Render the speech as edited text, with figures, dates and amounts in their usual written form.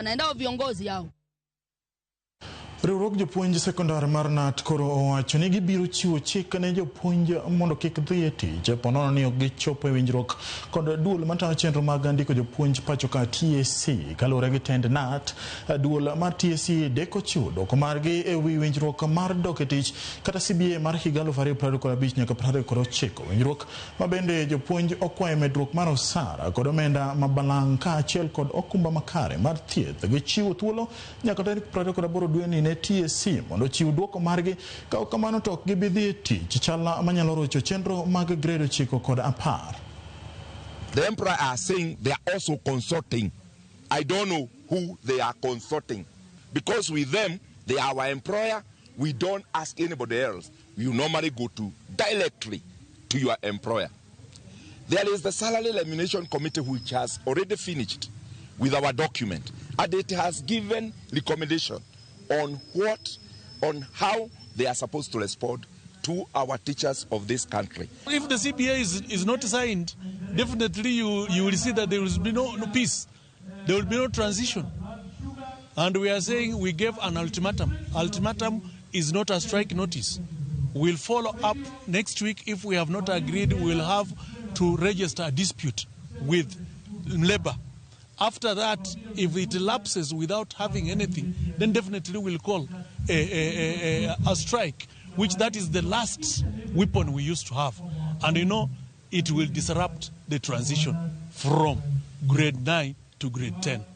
Wanaendao viongozi hao. Riwruog jopuonj sekondar mar KNUT koro owacho ni gibiro chiwo chik ne jopuonj mondo kik dhi e tich ponono ni ok gichopo e winjruok kod duol matayo chenro mag ndiko jopuonj pacho ka TSC. Kaluwore gi tend KNUT, duol mar TSC deko chiwo dwoko margi e wi winjruok mar dok e tich kata CBA mar higa 2025 nyaka 29. Winjruok ma bende jopuonj okwayo medruok mar osara kod omenda ma balang' kaachiel kod okumba makare mar thieth. Gichiwo thuolo nyaka tarik 28 dweni ne TSC mondo ochiw dwoko margi, ka ok kamano to ok gibi dhi e tich, chal manyalo rocho chenro mag grade 9 kod 10. The employer are saying they are also consulting. I don't know who they are consulting. Because with them, they are our employer. We don't ask anybody else. You normally go to directly to your employer. There is the Salary Remuneration Committee, which has already finished with our document, and it has given recommendation on how they are supposed to respond to our teachers of this country. If the CBA is not signed, definitely you will see that there will be no peace. There will be no transition. And we are saying we gave an ultimatum. Ultimatum is not a strike notice. We'll follow up next week. If we have not agreed, we'll have to register a dispute with Labour. After that, if it lapses without having anything, then definitely we'll call a strike, which that is the last weapon we used to have. And it will disrupt the transition from grade 9 to grade 10.